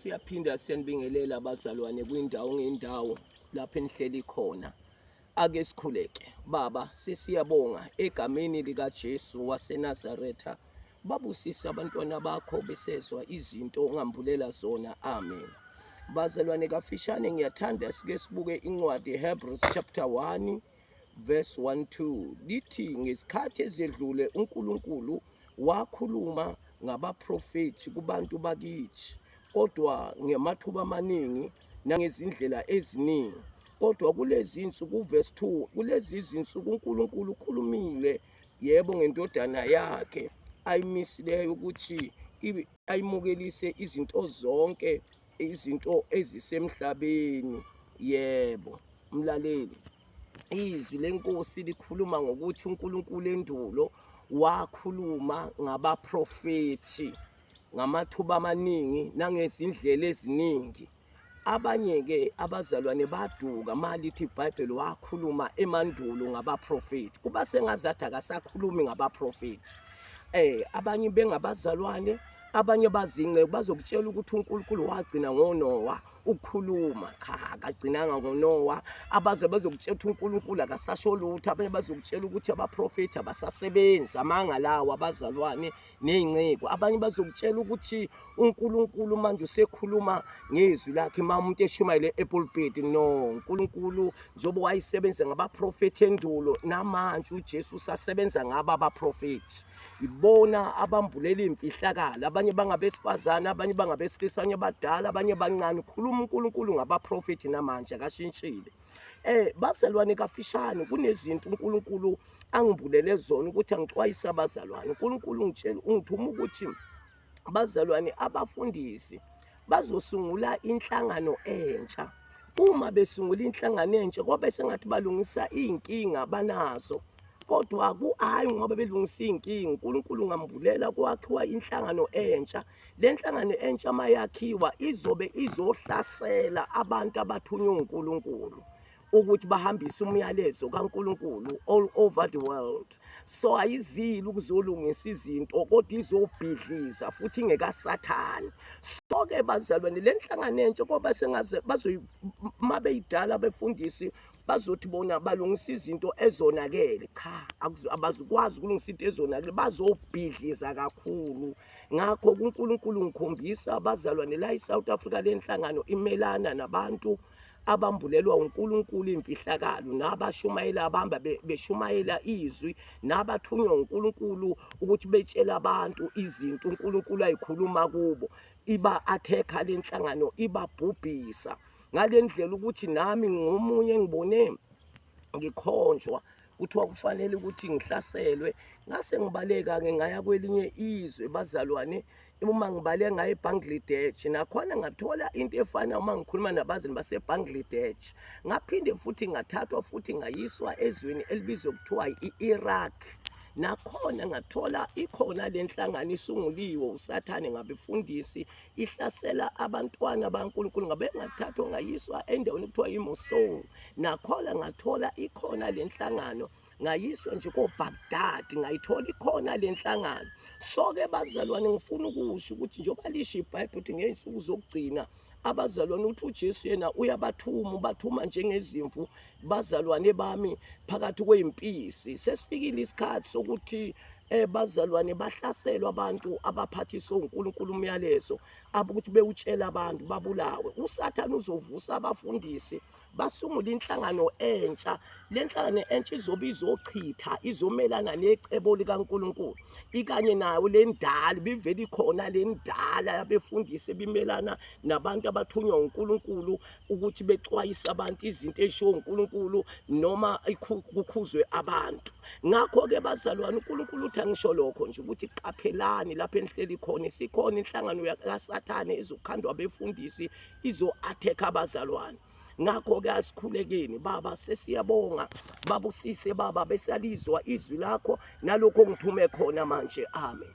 Siyaphinda siyanibingelela abazalwane kwindawo ngendawo lapho enihleli khona. Ake sikhuleke. Baba, sesiyabonga egameni likaJesu waseNazaretha. Babusise abantwana bakho besezwa izinto ongambulela zona. Amen. Bazalwane kafishane ngiyathanda sike sibuke incwadi Hebrews chapter 1 verse 1 2 lithi ngesikhathi ezedlule uNkulunkulu wakhuluma ngabaprofethi kubantu bakithi kodwa ngamathuba amaningi nangezindlela eziningi kodwa kulezi insuku verse 2 kulezi izinsuku uNkulunkulu ukhulumile yebo ngendodana yakhe ayimisileyo ukuthi ayimukelise izinto zonke izinto ezisemhlabeni yebo mlaleli izwi lenkosi likhuluma ngokuthi uNkulunkulu endulo wakhuluma ngabaprofethi ngamathuba amaningi nangezindlela eziningi abanye-ke abazalwane baduka malithi iBhayibheli wakhuluma emandulo ngabaprofethi kuba sengazathi akasakhulumi ngabaprofethi abanye bengabazalwane abanye bazince bazokutshela ukuthi uNkulunkulu wagcina ngoNowa ukukhuluma cha akagcinanga ngoNowa abaze bazokutshela ukuthi uNkulunkulu akasasho lutho abanye bazokutshela ukuthi abaprofethi abasasebenzi amanga lawo abazalwane ney'nceku abanye bazokutshela ukuthi uNkulunkulu manje usekhuluma ngezwi lakhe uma umuntu eshumayele epulpiti no uNkulunkulu njengoba wayesebenza ngabaprofethi endulo namanje uJesu usasebenza ngabo abaprofethi ibona abambulela imfihlakalo abanye bangabesifazane abanye bangabesilisa abanye badala abanye bancane khuluma uNkulunkulu ngabaprofethi namanje akashintshile bazalwane kafishane kunezinto uNkulunkulu angibulele zona ukuthi angixwayise abazalwane uNkulunkulu ungitshela ungithuma ukuthi bazalwane abafundisi bazosungula inhlangano entsha uma besungula inhlangano entsha kobe sengathi balungisa izinkinga banazo kodwa kuhayi ngoba belungisa izinkinga uNkulunkulu ngambulela kwakhiwa inhlangano entsha le nhlangano entsha mayakhiwa izobe izohlasela abantu abathunywe uNkulunkulu ukuthi bahambise umyalezo kaNkulunkulu all over the world so ayizile ukuzolungisa izinto kodwa izobhidliza futhi ingekasathane so ke bazalwane le nhlangano entsha koba sengaze mabeyidala befundisi bazothi bona balungisa izinto ezonakele cha abazukwazi ukulungisa into ezonakele bazobhidliza kakhulu ngakho kuNkulunkulu ngikhombisa abazalwane la eSouth Africa le nhlangano imelana nabantu abambulelwa uNkulunkulu imfihlakalo nabashumayela abamba beshumayela izwi nabathunywa uNkulunkulu ukuthi betshele abantu izinto uNkulunkulu ayikhuluma kubo iba athekha lenhlangano ibabhubhisa ngalendlela ukuthi nami ngomunye ngibone ngikhonjwa kuthiwa kufanele ukuthi ngihlaselwe ngase ngibaleka-ke ngaya kwelinye izwe bazalwane uma ngibale ngaye eBangladesh nakhona ngathola into efana uma ngikhuluma nabazini baseBangladesh ngaphinde futhi ngathathwa futhi ngayiswa ezweni elibizwa kuthiwa i-Iraq nakhona ngathola ikhona le nhlangano isunguliwe usathane ngabefundisi ihlasela abantwana baNkulunkulu ngabe ngathathwa ngayiswa endaweni kuthiwa iMosul nakhona ngathola ikhona le nhlangano ngayiswa nje koBaghdad ngayithola ikhona le nhlangano so-ke bazalwane ngifuna ukusho ukuthi njengoba lisho iBhayibheli ukuthi ngey'nsuku zokugcina abazalwane uthi uJesu yena uyabathuma ubathuma njengezimvu bazalwane bami phakathi kwey'mpisi sesifikile isikhathi sokuthi bazalwane bahlaselwa abantu abaphathiswe uNkulunkulu umyalezo ukuthi bewutshela abantu babulawe uSathane uzovusa abafundisi basungula inhlangano entsha le nhlangano entsha izobe izochitha izomelana necebo likaNkulunkulu ikanye nayo le ndala bivele ikhona le ndala yabefundisi ebimelana nabantu abathunywa uNkulunkulu ukuthi bexwayise abantu izinto ezishiwo uNkulunkulu noma kukhuzwe abantu ngakho-ke bazalwane uNkulunkulu uthi angisho lokho nje ukuthi qaphelani lapho enihleli khona isikhona inhlangano kaSathane izokhandwa abefundisi izo-attack abazalwane ngakho-ke asikhulekeni baba sesiyabonga babusise baba besalizwa izwi lakho nalokho ongithume khona manje amen.